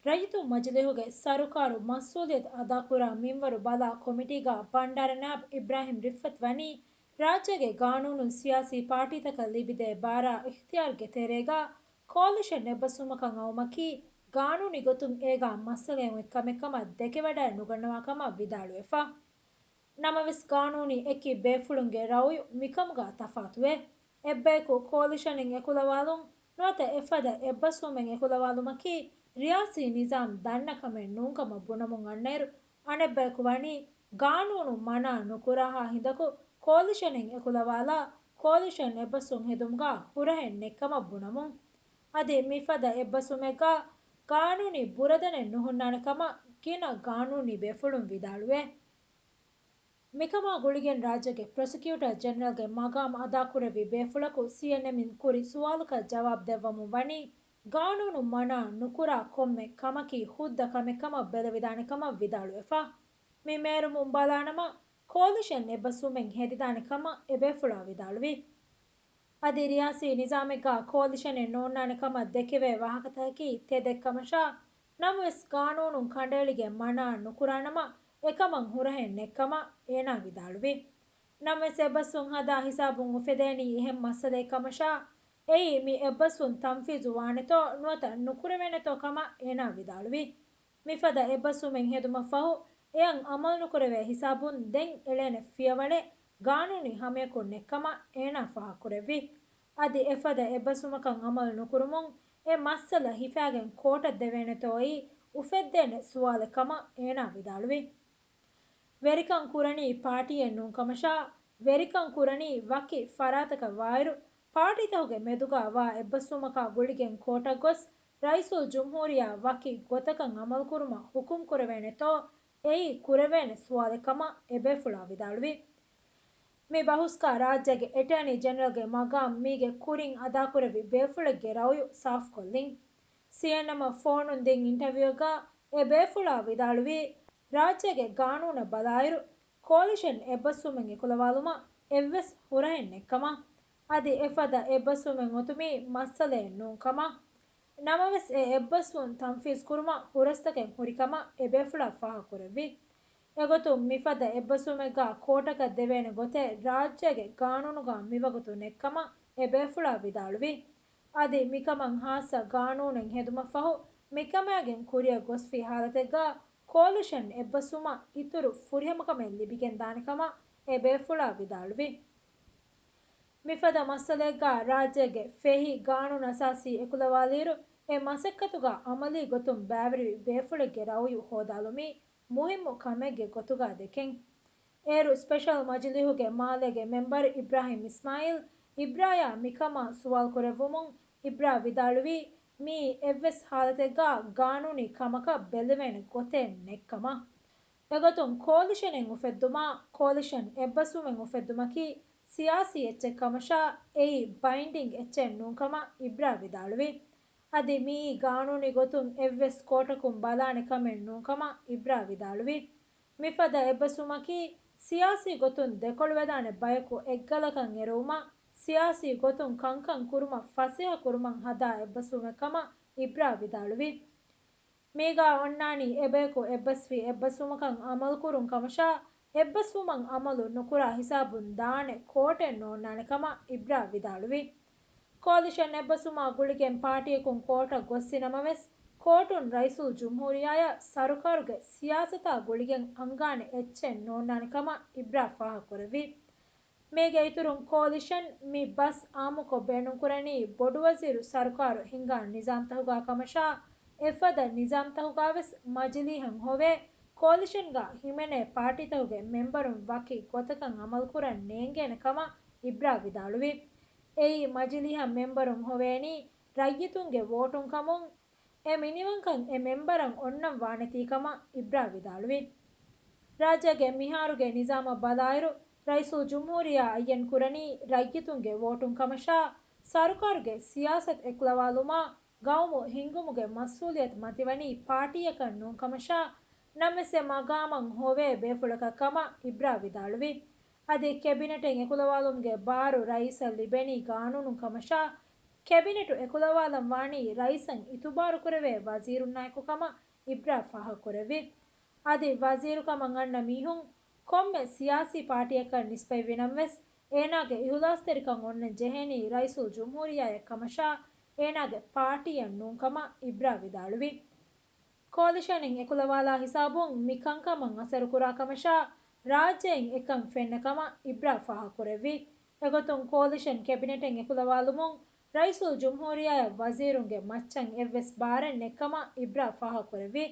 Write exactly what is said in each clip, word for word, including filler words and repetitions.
ރައްޔިތުން މަޖިލީހުގެ ސަރުކާރު މަސްއޫލިއްޔަތު އަދާކުރާ މިންވަރު ބަލާ ކޮމިޓީގަ ބަންޑާރަ ނާބް އިބްރާހިމް ރިފްއަތް ވަނީ، ރާއްޖޭގެ ގާނޫނުން ސިޔާސީ ޕާޓީތަކަށް ލިބިދޭ ބާރާ އިޚްތިޔާރުގެ ތެރޭގަ ކޯލިޝަން އެއްބަސްވުމަކަށް އައުމަކީ، ގާނޫނީ ގޮތުން އޭގާ މައްސަލައެއް އޮތް ކަމެއް ކަމަށް ދެކެވަޑައެއް ނުގަންނަވާ ކަމަށް ވިދާޅުވެފަ. ނަމަވެސް، ގާނޫނީ އެކި ބޭފުޅުންގެ ރައުޔު މިކަމުގަ ތަފާތުވޭ. އެއްބަޔަކު ކޯލިޝަނެއް އެކުލަވާލުން ނުވަތަ އެފަދަ އެއްބަސްވުމެއް އެކުލަވާލުމަކީ، ރިޔާސީ ނިޒާމް ދަންނަ ކަމެއް ނޫންކަމަށް ބުނަމުން އަންނައިރު، އަނެއްބަޔަކު ވަނީ، ގާނޫނު މަނާ ނުކުރާހާ ހިނދަކު ކޯލިޝަނެއް އެކުލަވާލާ، ކޯލިޝަން އެއްބަސްވުން ހެދުމުގަ ހުރަހެއް ނެތްކަމަށް ބުނަމުން. އަދި މިފަދަ އެއްބަސްވުމެއްގަ ގާނޫނީ ބުރަދަނެއް ނުހުންނާނެ ކަމަށް ގިނަ ގާނޫނީ ބޭފުޅުން ވިދާޅުވޭ. މިކަމާ ގުޅިގެން ރާއްޖޭގެ ޕްރޮސިކިއުޓަރ ޖެނެރަލްގެ މަގާމް އަދާކުރެއްވި ބޭފުޅަކު ސީއެންއެމް އިން ކުރި ސުވާލަކަށް ޖަވާބު ދެއްވަމުން ވަނީ، ގާނޫނު މަނާ ނުކުރާ ކޮންމެ ކަމަކީ ހުއްދަ ކަމެއް ކަމަށް ބެލެވިދާނެ ކަމަށް ވިދާޅުވެފަ. މި މޭރުމުން ބަލާނަމަ، ކޯލިޝަން އެއްބަސްވުމެއް ހެދިދާނެ ކަމަށް އެބޭފުޅާ ވިދާޅުވި. އަދި ރިޔާސީ ނިޒާމެއްގަ ކޯލިޝަނެއް ނޯންނާނެ ކަމަށް ދެކެވޭ ވާހަކަތަކަކީ ތެދެއް ކަމަށާ، ނަމަވެސް ގާނޫނުން ކަނޑައެޅިގެން މަނާ ނުކުރާނަމަ، އެކަމަށް ހުރަހެއް ނެތްކަމަށް އޭނާ ވިދާޅުވި. ނަމަވެސް، އެއްބަސްވުން ހަދާ ހިސާބުން އުފެދޭނީ އެހެން މައްސަލައެއް ކަމަށާ، އެއީ މި އެއްބަސްވުން ތަންފީޒު ވާނެތޯ ނުވަތަ ނުކުރެވޭނެތޯ ކަމަށް އޭނާ ވިދާޅުވި. މިފަދަ އެއްބަސްވުމެއް ހެދުމަށްފަހު، އެއަށް އަމަލުނުކުރެވޭ ހިސާބުން ދެން އެޅޭނެ ފިޔަވަޅެއް ގާނޫނީ ހަމަޔަކުން ނެތްކަމަށް އޭނާ ފާހަގަކުރެއްވި. އަދި އެފަދަ އެއްބަސްވުމަކަށް އަމަލު ނުކުރުމުން އެ މައްސަލަ ހިފާގެން ކޯޓަށް ދެވޭނެތޯއީ އުފެއްދޭނެ ސުވާލެއް ކަމަށް އޭނާ ވިދާޅުވި. ވެރިކަން ކުރަނީ ޕާޓީއެއް ނޫންކަމަށާ، ވެރިކަން ކުރަނީ ވަކި ފަރާތަކަށް ވާއިރު، ޕާޓީތަކުގެ މެދުގަ ވާ އެއްބަސްވުމަކާ ގުޅިގެން ކޯޓަށް ގޮސް، ރައީސުލްޖުމްހޫރިއްޔާ ވަކި ގޮތަކަށް އަމަލުކުރުމަށް ހުކުމް ކުރެވޭނެތޯ، އެއީ ކުރެވޭނެ ސުވާލެއް ކަމަށް އެބޭފުޅާ ވިދާޅުވި. މި ބަހުސްގަ ރާއްޖޭގެ އެޓާނީ ޖެނެރަލްގެ މަގާމް މީގެ ކުރިން އަދާކުރެއްވި ބޭފުޅެއްގެ ރައުޔު ސާފުކޮށްލިން. ސީއެންއެމަށް ފޯނުން ދިން އިންޓަވިއުއެއްގަ އެ ބޭފުޅާ ވިދާޅުވީ، ރާއްޖޭގެ ގާނޫނަށް ބަލާއިރު، ކޯލިޝަން އެއްބަސްވުމެއް އެކުލަވާލުމަށް އެއްވެސް ހުރަހެއް ނެތްކަމަށް، އަދި އެފަދަ އެއްބަސްވުމެއް އޮތުމީ މައްސަލައެއް ނޫންކަމަށް، ނަމަވެސް އެ އެއްބަސްވުން ތަންފީޒު ކުރުމަށް ހުރަސްތަކެއް ހުރިކަމަށް އެބޭފުޅާ ފާހަގަކުރެއްވި. އެގޮތުން މިފަދަ އެއްބަސްވުމެއްގަ ކޯޓަކަށް ދެވޭނެ ގޮތެއް ރާއްޖޭގެ ގާނޫނުގަ މިވަގުތު ނެތްކަމަށް އެބޭފުޅާ ވިދާޅުވި. އަދި މިކަމަށް ހާއްސަ ގާނޫނެއް ހެދުމަށްފަހު، މިކަމާގެން ކުރިއަށް ގޮސްފި ހާލަތެއްގަ ކޯލިޝަން އެއްބަސްވުމަށް އިތުރު ފުރިހަމަކަމެއް ލިބިގެންދާނެ ކަމަށް އެބޭފުޅާ ވިދާޅުވި. މިފަދަ މައްސަލައެއްގަ ރާއްޖޭގެ ފެހި ގާނޫނު އަސާސީ އެކުލަވާލިއިރު، އެ މަސައްކަތުގަ އަމަލީ ގޮތުން ބައިވެރިވި ބޭފުޅެއްގެ ރައުޔު ހޯދާލުމީ މުހިއްމު ކަމެއްގެ ގޮތުގަ ދެކެން. އޭރު ސްޕެޝަލް މަޖިލީހުގެ މާލޭގެ މެމްބަރު އިބްރާހިމް އިސްމާއީލް އިބްރާޔާ މިކަމާ ސުވާލު ކުރެއްވުމުން އިބްރާ ވިދާޅުވީ، މިއީ އެއްވެސް ހާލަތެއްގަ ގާނޫނީ ކަމަކަށް ބެލެވޭނެ ގޮތެއް ނެތްކަމަށް. އެގޮތުން ކޯލިޝަނެއް އުފެއްދުމާ، ކޯލިޝަން އެއްބަސްވުމެއް އުފެއްދުމަކީ ސިޔާސީ އެއްޗެއް ކަމަށާ، އެއީ ބައިންޑިން އެއްޗެއް ނޫންކަމަށް އިބްރާ ވިދާޅުވި. އަދި މިއީ ގާނޫނީ ގޮތުން އެއްވެސް ކޯޓަކުން ބަލާނެ ކަމެއް ނޫންކަމަށް އިބްރާ ވިދާޅުވި. މިފަދަ އެއްބަސްވުމަކީ، ސިޔާސީ ގޮތުން ދެކޮޅުވެދާނެ ބަޔަކު އެއްގަލަކަށް އެރުވުމަށް، ސިޔާސީ ގޮތުން ކަންކަން ކުރުމަށް ފަސޭހަ ކުރުމަށް ހަދާ އެއްބަސްވުމެއް ކަމަށް އިބްރާ ވިދާޅުވި. މީގާ އޮންނާނީ އެބަޔަކު އެއްބަސްވި އެއްބަސްވުމަކަށް އަމަލުކުރުން ކަމަށާ، އެއްބަސްވުމަށް އަމަލު ނުކުރާ ހިސާބުން ދާނެ ކޯޓެއް ނޯންނާނެ ކަމަށް އިބްރާ ވިދާޅުވި. ކޯލިޝަން އެއްބަސްވުމާ ގުޅިގެން ޕާޓީއަކުން ކޯޓަށް ގޮއްސި ނަމަވެސް، ކޯޓުން ރައީސުލްޖުމްހޫރިއްޔާއަށް ސަރުކާރުގެ ސިޔާސަތާ ގުޅިގެން އަންގާނެ އެއްޗެއް ނޯންނާނެ ކަމަށް އިބްރާ ފާހަގަކުރެއްވި. މީގެ އިތުރުން ކޯލިޝަން މި ބަސް އާއްމުކޮށް ބޭނުންކުރަނީ ބޮޑުވަޒީރު ސަރުކާރު ހިންގާ ނިޒާމްތަކުގާ ކަމަށާ، އެފަދަ ނިޒާމްތަކުގާވެސް މަޖިލީހަށް ހޮވޭ ކޯލިޝަންގާ ހިމެނޭ ޕާޓީތަކުގެ މެމްބަރުން ވަކި ގޮތަކަށް އަމަލުކުރަން ނޭނގޭނެ ކަމަށް އިބްރާ ވިދާޅުވި. އެއީ މަޖިލީހަށް މެމްބަރުން ހޮވޭނީ ރައްޔިތުންގެ ވޯޓުން ކަމުން، އެ މިނިވަންކަން އެ މެމްބަރަށް އޮންނަން ވާނެތީ ކަމަށް އިބްރާ ވިދާޅުވި. ރާއްޖޭގެ މިހާރުގެ ނިޒާމަށް ބަލާއިރު، ރައީސުލްޖުމްހޫރިއްޔާ އައްޔަން ކުރަނީ ރައްޔިތުންގެ ވޯޓުން ކަމަށާ، ސަރުކާރުގެ ސިޔާސަތު އެކުލަވާލުމާ، ގައުމު ހިންގުމުގެ މަސްއޫލިއްޔަތު މަތިވަނީ ޕާޓީއަކަށް ނޫން ކަމަށާ، ނަމަވެސް އެ މަގާމަށް ހޮވޭ ބޭފުޅަކަށް ކަމަށް އިބްރާ ވިދާޅުވި. އަދި ކެބިނެޓެއް އެކުލަވާލުމުގެ ބާރު ރައީސަށް ލިބެނީ ގާނޫނުން ކަމަށާ، ކެބިނެޓު އެކުލަވާލަން ވާނީ ރައީސަށް އިތުބާރުކުރެވޭ ވަޒީރުންނާއެކު ކަމަށް އިބްރާ ފާހަގަކުރެއްވި. އަދި ވަޒީރުކަމަށް އަންނަ މީހުން ކޮންމެ ސިޔާސީ ޕާޓީއަކަށް ނިސްބަތްވި ނަމަވެސް، އޭނާގެ އިހުލާސްތެރިކަން އޮންނަން ޖެހޭނީ ރައީސުލްޖުމްހޫރިއްޔާއަށް ކަމަށާ، އޭނާގެ ޕާޓީއަށް ނޫން ކަމަށް އިބްރާ ވިދާޅުވި. ކޯލިޝަނެއް އެކުލަވާލާ ހިސާބުން މި ކަންކަމަށް އަސަރުކުރާ ކަމަށާ، ރާއްޖެއިން އެކަން ފެންނަ ކަމަށް އިބްރާ ފާހަގަކުރެއްވި. އެގޮތުން ކޯލިޝަން ކެބިނެޓެއް އެކުލަވާލުމުން ރައީސުލްޖުމްހޫރިއްޔާއަށް ވަޒީރުންގެ މައްޗަށް އެއްވެސް ބާރެއް ނެއްކަމަށް އިބްރާ ފާހަގަކުރެއްވި.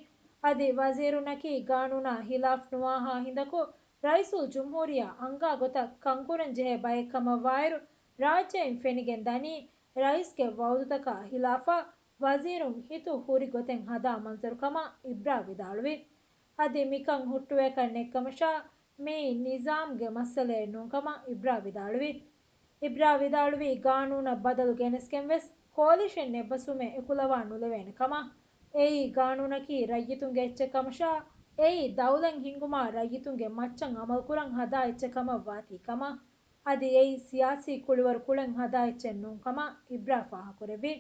އަދި ވަޒީރުންނަކީ ގާނޫނާ ހިލާފް ނުވާހާ ހިނދަކު ރައީސުލްޖުމްހޫރިއްޔާ އަންގާ ގޮތަށް ކަންކުރަން ޖެހޭ ބައެއް ކަމަށް ވާއިރު، ރާއްޖެއިން ފެނިގެން ދަނީ ރައީސްގެ ވައުދުތަކާ ހިލާފަށް ވަޒީރުން ހިތު ހުރި ގޮތެއް ހަދާ މަންޒަރު ކަމަށް އިބްރާ ވިދާޅުވި. އަދި މިކަން ހުއްޓުވޭކަށް ނެއްކަމަށާ، މިއީ ނިޒާމްގެ މައްސަލައެއް ނޫން ކަމަށް އިބްރާ ވިދާޅުވި. އިބްރާ ވިދާޅުވީ، ގާނޫނަށް ބަދަލު ގެނެސްގެން ވެސް ކޯލިޝަން އެއްބަސްވުމެއް އެކުލަވާ ނުލެވޭނެ ކަމަށް. އެއީ ގާނޫނަކީ ރައްޔިތުންގެ އެއްޗެއް ކަމަށާ، އެއީ ދައުލަތް ހިންގުމާ ރައްޔިތުންގެ މައްޗަށް އަމަލުކުރަން ހަދާ އެއްޗެއް ކަމަށް ވާތީ ކަމަށް. އަދި އެއީ ސިޔާސީ ކުޅިވަރު ކުޅެން ހަދާ އެއްޗެއް ނޫން ކަމަށް އިބްރާ ފާހަގަކުރެއްވި.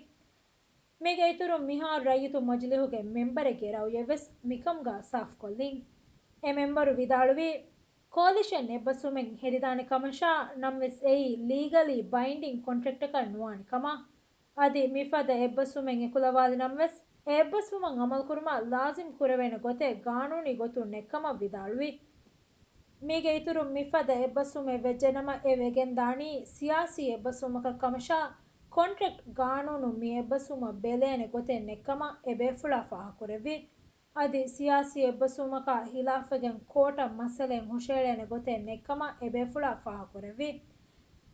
މީގެ އިތުރުން މިހާރު ރައްޔިތު މަޖިލިހުގެ މެމްބަރެއްގެ ރައުޔެއް ވެސް މިކަމުގަ ސާފުކޮށްލިން. އެ މެމްބަރު ވިދާޅުވީ، ކޯލިޝަން އެއްބަސްވުމެއް ހެދިދާނެ ކަމަށާ، ނަމަވެސް އެއީ ލީގަލީ ބައިންޑިން ކޮންޓްރެކްޓަކަށް ނުވާނެ ކަމަށް. އަދި މިފަދަ އެއްބަސްވުމެއް އެކުލަވާލި ނަމަވެސް، އެ އެއްބަސްވުމަށް އަމަލުކުރުމަށް ލާޒިމް ކުރެވޭނެ ގޮތެއް ގާނޫނީ ގޮތުން ނެއްކަމަށް ވިދާޅުވި. މީގެ އިތުރުން މިފަދަ އެއްބަސްވުމެއް ވެއްޖެނަމަ، އެ ވެގެންދާނީ ސިޔާސީ އެއްބަސްވުމަކަށް ކަމަށާ، ކޮންޓްރެކްޓް ގާނޫނުން މި އެއްބަސްވުމަށް ބެލޭނެ ގޮތެއް ނެއްކަމަށް އެ ބޭފުޅާ ފާހަގަކުރެއްވި. އަދި ސިޔާސީ އެއްބަސްވުމަކާ ހިލާފްވެގެން ކޯޓަށް މައްސަލައެއް ހުށައެޅޭނެ ގޮތެއް ނެއްކަމަށް އެ ބޭފުޅާ ފާހަގަކުރެއްވި.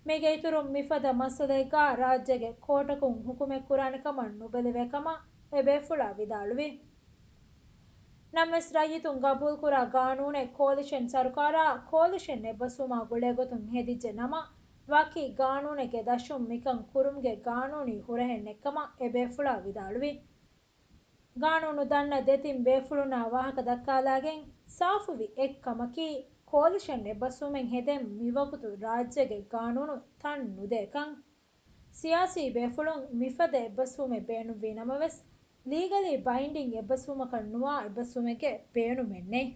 މީގެ އިތުރުން މިފަދަ މައްސަލައެއްގާ ރާއްޖޭގެ ކޯޓަކުން ހުކުމެއް ކުރާނެ ކަމަށް ނުބެލެވޭ ކަމަށް އެ ބޭފުޅާ ވިދާޅުވި. ނަމަވެސް ރައްޔިތުން ގަބޫލުކުރާ ގާނޫނެއް ކޯލިޝަން ސަރުކާރާ ކޯލިޝަން އެއްބަސްވުމާ ގުޅޭގޮތުން ހެދިއްޖެ ނަމަ، ވަކި ގާނޫނެއްގެ ދަށުން މިކަން ކުރުމުގެ ގާނޫނީ ހުރަހެއް ނެއްކަމަށް އެ ބޭފުޅާ ވިދާޅުވި. ގާނޫނު ދަންނަ ދެތިން ބޭފުޅުންނާ ވާހަކަ ދައްކާލާގެން ސާފުވި އެއް ކަމަކީ، ކޯލިޝަން އެއްބަސްވުމެއް ހެދެން މިވަގުތު ރާއްޖޭގެ ގާނޫނު ތަން ނުދޭކަން. ސިޔާސީ ބޭފުޅުން މިފަދަ އެއްބަސްވުމެއް ބޭނުންވީ ނަމަވެސް، ލީގަލީ ބައިންޑިން އެއްބަސްވުމަކަށް ނުވާ އެއްބަސްވުމެއްގެ ބޭނުމެއް ނެތް.